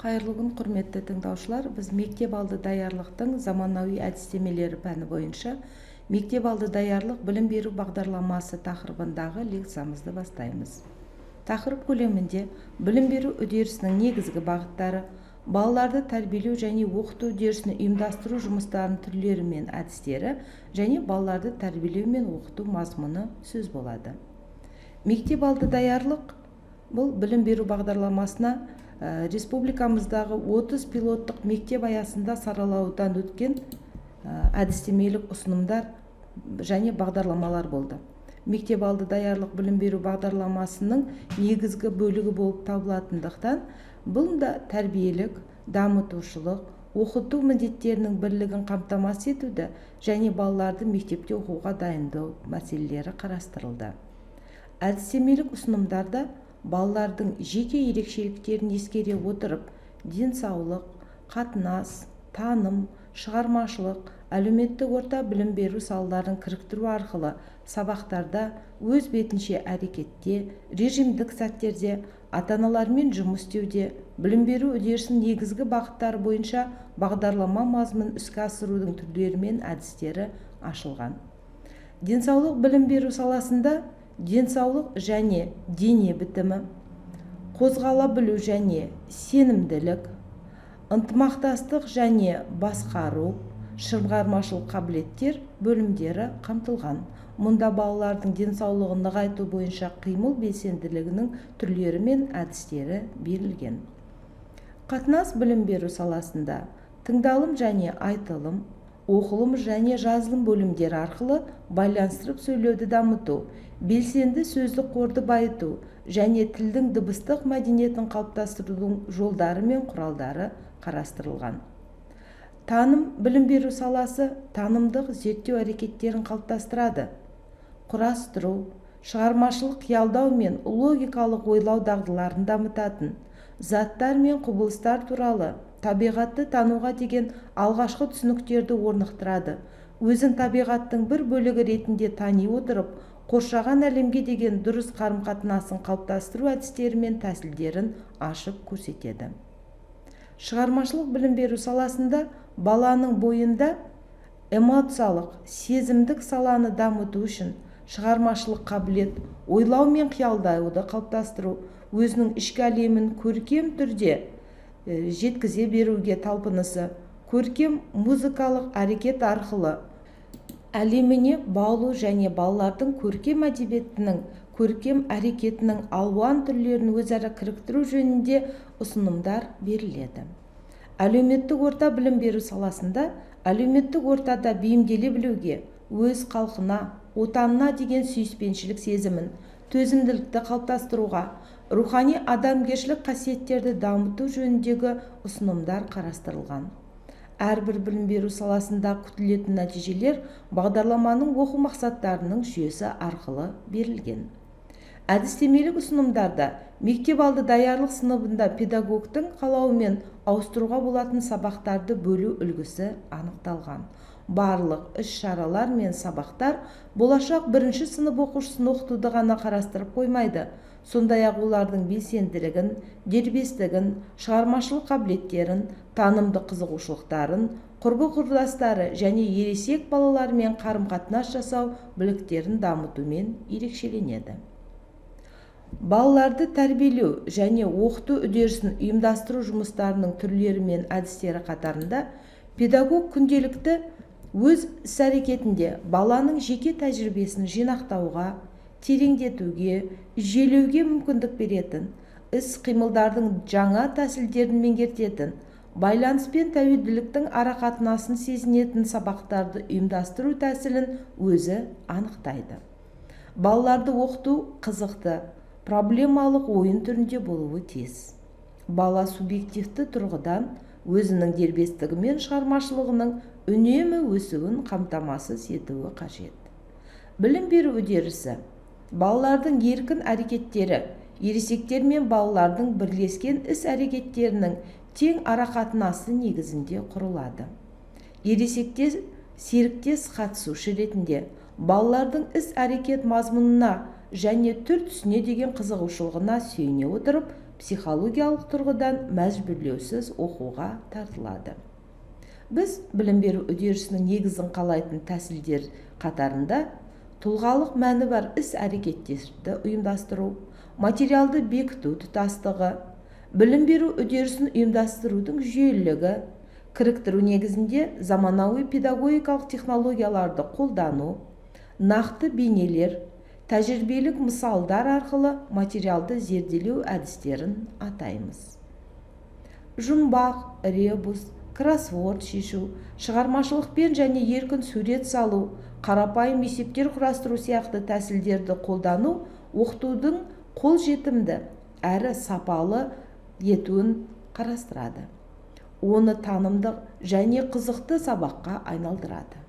Қайырлы күн, құрметті тыңдаушылар! Біз мектеп алды даярлықтың заманауи әдістемелері пәні бойынша мектеп алды даярлық білім беру бағдарламасы тақырыбындағы лекциямызды бастаймыз. Тақырып көлемінде білім беру үдерісінің негізгі бағыттары, балаларды тәрбиелеу және оқыту үдерісін ұйымдастыру жұмыстарының түрлері мен әдістері және балаларды тәрбиелеу мен оқыту мазмұны сөз болады. Мектеп алды даярлық бұл білім беру бағдарламасына республикамыздағы 30 пилоттық мектеп аясында саралаудан өткен әдістемелік ұсынымдар және бағдарламалар болды. Мектеп алды даярлық білім беру бағдарламасының негізгі бөлігі болып табылатындықтан, бұл да тәрбиелік, дамытушылық, оқыту міндеттерінің бірлігін қамтамасыз етуді және балаларды мектепте оқуға дайындау мәселелері қарастырылды. Әдістемелік ұсынымдарда балалардың жеке ерекшеліктерін ескере отырып, денсаулық, қатынас, таным, шығармашылық, әлеуметтік орта білім беру салаларын кіріктіру арқылы сабақтарда, өз бетінше әрекетте, режимдік сәттерде, ата-аналармен жұмыс істеуде білім беру үдерісінің негізгі бағыттары бойынша бағдарлама мазмұнын іске асырудың түрлері мен әдістері ашылған. Денсаулық білім беру саласында денсаулық және дене бітімі, қозғала білу және сенімділік, ынтымақтастық және басқару, шығармашылық қабілеттер бөлімдері қамтылған. Мұнда балалардың денсаулығын нығайту бойынша қимыл белсенділігінің түрлері мен әдістері берілген. Қатынас білім беру саласында тыңдалым және айтылым, оқылым және жазылым бөлімдері арқылы байланыстырып сөйлеуді дамыту, белсенді сөздік қорды байыту және тілдің дыбыстық мәдениетін қалыптастырудың жолдары мен құралдары қарастырылған. Таным білім беру саласы танымдық зерттеу әрекеттерін қалыптастырады. Құрастыру, шығармашылық қиялдау мен логикалық ойлау дағдыларын дамытатын, заттар мен құбылыстар туралы табиғатты тануға деген алғашқы түсініктерді орнықтырады. Өзін табиғаттың бір бөлігі ретінде тани отырып, қоршаған әлемге деген дұрыс қарым-қатынасын қалыптастыру әдістері мен тәсілдерін ашып көрсетеді. Шығармашылық білім беру саласында баланың бойында эмоциялық, сезімдік саланы дамыту үшін шығармашылық қабілет, ойлау мен қиялдауды қалыптастыру, өзінің ішкі әлемін көркем түрде жеткізе беруге талпынысы, көркем музыкалық әрекет арқылы әлеміне баулу және балалардың көркем әдебиетінің, көркем әрекетінің алуан түрлерін өзара кіріктіру жөнінде ұсынымдар беріледі. Әлеуметтік орта білім беру саласында әлеуметтік ортада бейімделе білуге, өз халқына, отанына деген сүйіспеншілік сезімін, төзімділікті қалыптастыруға, рухани адамгершілік қасиеттерді дамыту жөніндегі ұсынымдар қарастырылған. Әрбір білім беру саласында күтілетін нәтижелер бағдарламаның оқу мақсаттарының жүйесі арқылы берілген. Әдістемелік ұсынымдарда мектеп алды даярлық сыныбында педагогтың қалауымен ауыстыруға болатын сабақтарды бөлу үлгісі анықталған. Барлық іс-шаралар мен сабақтар болашақ бірінші сынып оқушысын оқытуды ғана қарастырып қоймайды, сондай-ақ олардың белсенділігін, дербестігін, шығармашылық қабілеттерін, танымды қызығушылықтарын, құрбы-құрдастары және ересек балалармен қарым-қатынас жасау біліктерін дамытумен ерекшеленеді. Балаларды тәрбиелеу және оқыту үдерісін ұйымдастыру жұмыстарының түрлері мен әдістері қатарында педагог күнделікті өз іс-әрекетінде баланың жеке тәжірибесін жинақтауға, тереңдетуге, жүйелеуге мүмкіндік беретін, іс-қимылдардың жаңа тәсілдерін меңгертетін, байланыс пен тәуелділіктің арақатынасын сезінетін сабақтарды ұйымдастыру тәсілін өзі анықтайды. Балаларды оқыту қызықты, проблемалық ойын түрінде болуы тиіс. Бала субъективті тұрғыдан өзінің дербестігі мен шығармашылығының үнемі өсуін қамтамасыз етуі қажет. Білім беру үдерісі балалардың еркін әрекеттері, ересектер мен балалардың бірлескен іс-әрекеттерінің тең арақатынасы негізінде құрылады. Ересектер серіктес қатысушы ретінде балалардың іс-әрекет мазмұнына және түр-түсіне деген қызығушылығына сүйене отырып, Психологиялық тұрғыдан мәжбүрлеусіз оқуға тартылады. Біз білім беру үдерісінің негізін қалайтын тәсілдер қатарында тұлғалық мәні бар іс-әрекеттерді ұйымдастыру, материалды бекіту тұтастығы, білім беру үдерісін ұйымдастырудың жүйелілігі, кіріктіру негізінде заманауи педагогикалық технологияларды қолдану, нақты бейнелер, тәжірибелік мысалдар арқылы материалды зерделеу әдістерін атаймыз. Жұмбақ, ребус, кроссворд шешу, шығармашылықпен және еркін сурет салу, қарапайым есептер құрастыру сияқты тәсілдерді қолдану оқытудың қолжетімді әрі сапалы етуін қарастырады, оны танымдық және қызықты сабаққа айналдырады.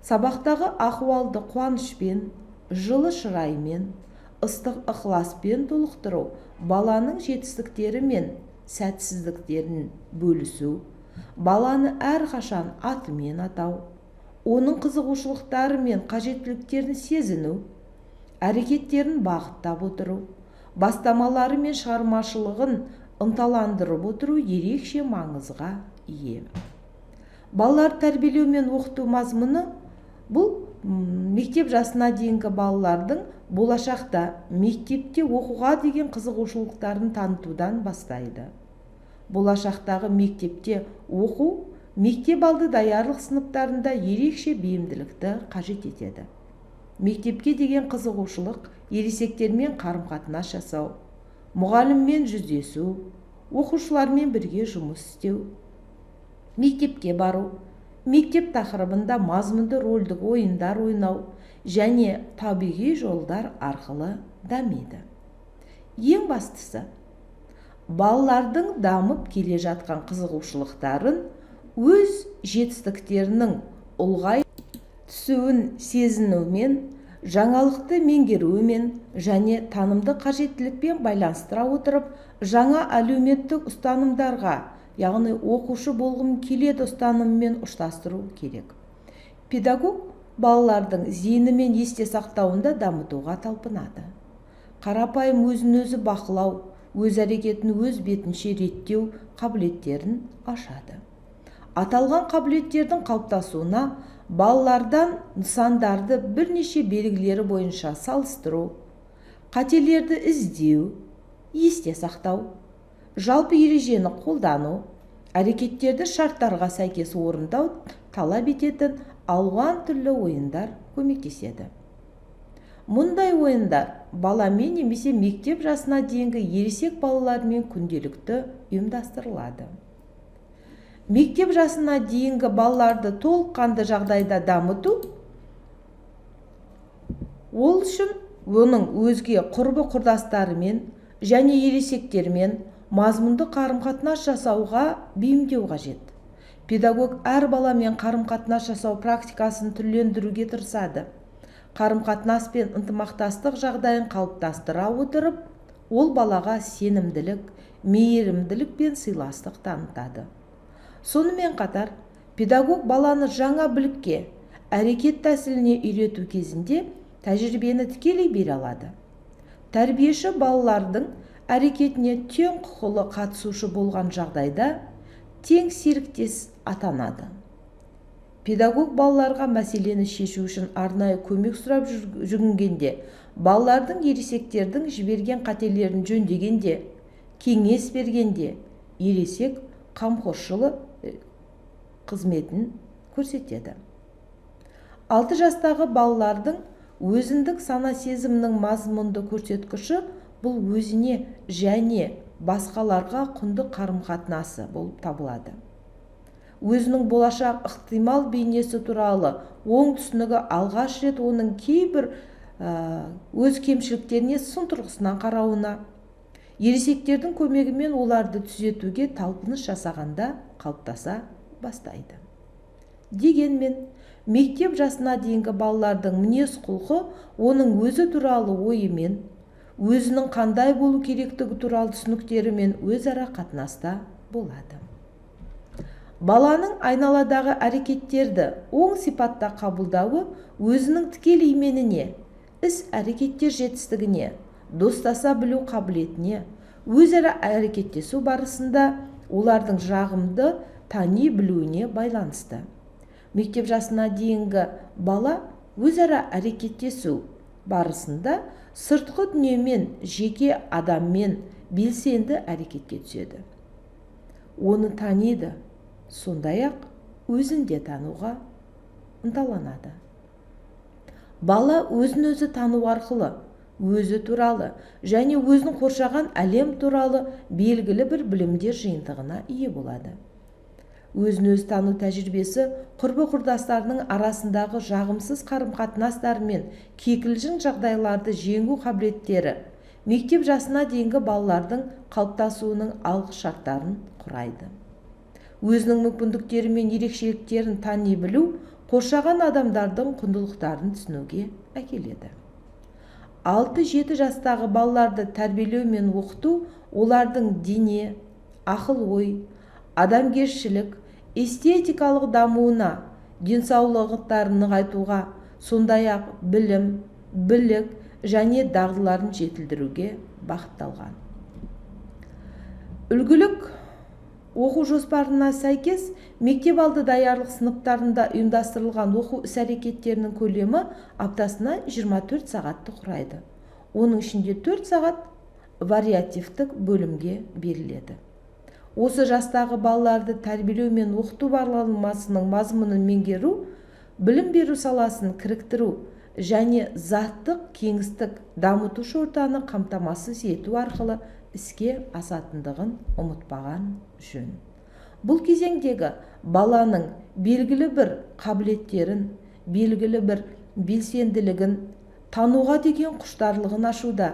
Сабақтағы ахуалды қуанышпен, жылы шыраймен, ыстық ықыласпен толықтыру, баланың жетістіктері мен сәтсіздіктерін бөлісу, баланы әрқашан атымен атау, оның қызығушылықтары мен қажеттіліктерін сезіну, әрекеттерін бағыттап отыру, бастамалары мен шығармашылығын ынталандырып отыру ерекше маңызға ие. Балаларды тәрбиелеу мен оқыту мазмұны бұл мектеп жасына дейінгі балалардың болашақта мектепте оқуға деген қызығушылықтарын танытудан бастайды. Болашақтағы мектепте оқу мектеп алды даярлық сыныптарында ерекше бейімділікті қажет етеді. Мектепке деген қызығушылық ересектермен қарым-қатынас жасау, мұғаліммен жүздесу, оқушылармен бірге жұмыс істеу, мектепке бару, мектеп тақырыбында мазмұнды рөлдік ойындар ойнау және табиғи жолдар арқылы дамиды. Ең бастысы, балалардың дамып келе жатқан қызығушылықтарын өз жетістіктерінің ұлғай түсуін сезінумен, жаңалықты меңгеруімен және танымды қажеттілікпен байланыстыра отырып, жаңа әлеуметтік ұстанымдарға, яғни оқушы болғым келеді ұстанымымен ұштастыру керек. Педагог балалардың зейіні мен есте сақтауында дамытуға талпынады. Қарапайым өзін-өзі бақылау, өз әрекетін өз бетінше реттеу қабілеттерін ашады. Аталған қабілеттердің қалыптасуына балалардан нысандарды бірнеше белгілері бойынша салыстыру, қателерді іздеу, есте сақтау, жалпы ережені қолдану, әрекеттерді шарттарға сәйкес орындау талап ететін алуан түрлі ойындар көмектеседі. Мұндай ойындар баламен немесе мектеп жасына дейінгі ересек балалармен күнделікті ұйымдастырылады. Мектеп жасына дейінгі балаларды толыққанды жағдайда дамыту ол үшін оның өзге құрбы құрдастарымен және ересектермен мазмұнды қарым-қатынас жасауға бейімдеу қажет. Педагог әр баламен қарым-қатынас жасау практикасын түрлендіруге тырысады. Қарым-қатынас пен ынтымақтастық жағдайын қалыптастыра отырып, ол балаға сенімділік, мейірімділік пен сыйластық танытады. Сонымен қатар, педагог баланы жаңа білікке, әрекет тәсіліне үйрету кезінде тәжірибені тікелей бере алады. Тәрбиеші балалардың әрекетіне тең құқылы қатысушы болған жағдайда тең серіктес атанады. Педагог балаларға мәселені шешу үшін арнайы көмек сұрап жүгінгенде, балалардың ересектердің жіберген қателерін жөндегенде, кеңес бергенде ересек қамқоршылы қызметін көрсетеді. 6 жастағы балалардың өзіндік сана-сезімнің мазмұнды көрсеткіші бұл өзіне және басқаларға құнды қарым-қатынасы болып табылады. Өзінің болашақ ықтимал бейнесі туралы оң түсінігі алғаш рет оның кейбір өз кемшіліктеріне сын тұрғысынан қарауына, ересектердің көмегімен оларды түзетуге талпыныс жасағанда қалыптаса бастайды. Дегенмен, мектеп жасына дейінгі балалардың мінез-құлқы оның өзі туралы ойымен, өзінің қандай болу керектігі туралы түсініктерімен өзара қатынаста болады. Баланың айналадағы әрекеттерді оң сипатта қабылдауы өзінің тікелей меніне, іс-әрекеттер жетістігіне, достаса білу қабілетіне, Өзара әрекеттесу барысында олардың жағымды тани білуіне байланысты. Мектеп жасына дейінгі бала өзара әрекеттесу барысында сыртқы дүниемен, жеке адаммен белсенді әрекетке түседі. Оны таниды, сондай-ақ өзін де тануға ынталанады. Бала өзін-өзі тану арқылы өзі туралы және өзін қоршаған әлем туралы белгілі бір білімдер жиынтығына ие болады. Өзін-өзі тану тәжірибесі құрбы-құрдастарының арасындағы жағымсыз қарым-қатынастар мен кикілжің жағдайларды жеңу қабілеттері мектеп жасына дейінгі балалардың қалыптасуының алғы шарттарын құрайды. Өзінің мүмкіндіктері мен ерекшеліктерін тани білу қоршаған адамдардың құндылықтарын түсінуге әкеледі. 6-7 жастағы балаларды тәрбиелеу мен оқыту олардың дене, ақыл-ой, адамгершілік, эстетикалық дамуына, денсаулықтарын нығайтуға, сондай-ақ білім, білік және дағдыларын жетілдіруге бағытталған. Үлгілік оқу жоспарына сәйкес мектеп алды даярлық сыныптарында ұйымдастырылған оқу іс-әрекеттерінің көлемі аптасына 24 сағатты құрайды. Оның ішінде 4 сағат вариативтік бөлімге беріледі. Осы жастағы балаларды тәрбиелеу мен оқыту бағдарламасының мазмұнын меңгеру, білім беру саласын кіріктіру және заттық кеңістік дамытушы ортаны қамтамасыз ету арқылы іске асатындығын ұмытпаған жөн. Бұл кезеңдегі баланың белгілі бір қабілеттерін, белгілі бір белсенділігін тануға деген құштарлығын ашуда,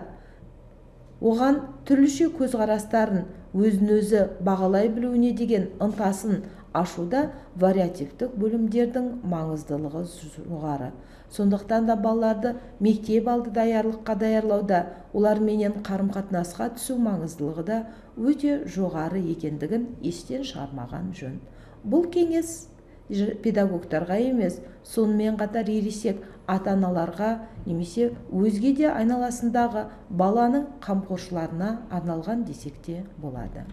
оған түрліше көзқарастарын өзін-өзі бағалай білуіне деген ынтасын ашуда вариативтік бөлімдердің маңыздылығы жоғары. Сондықтан да балаларды мектеп алды даярлыққа даярлауда оларменен қарым-қатынасқа түсу маңыздылығы да өте жоғары екендігін естен шығармаған жөн. Бұл кеңес педагогтарға емес, сонымен қатар ересек ата-аналарға немесе өзге де айналасындағы баланың қамқоршыларына арналған десек те болады.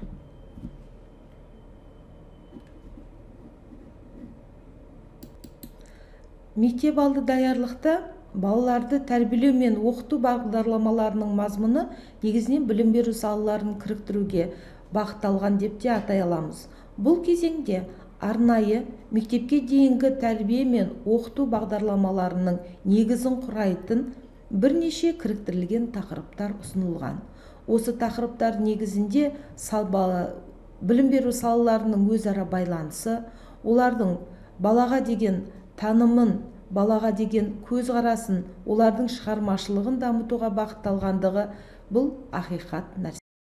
Мектеп алды даярлықта балаларды тәрбиелеу мен оқыту бағдарламаларының мазмұны негізінен білім беру салаларын кіріктіруге бағытталған деп те атай аламыз. Бұл кезеңде арнайы мектепке дейінгі тәрбие мен оқыту бағдарламаларының негізін құрайтын бірнеше кіріктірілген тақырыптар ұсынылған. Осы тақырыптар негізінде білім беру салаларының өзара байланысы, олардың балаға деген танымын, балаға деген көзқарасын, олардың шығармашылығын дамытуға бағытталғандығы бұл ақиқат нәрсе.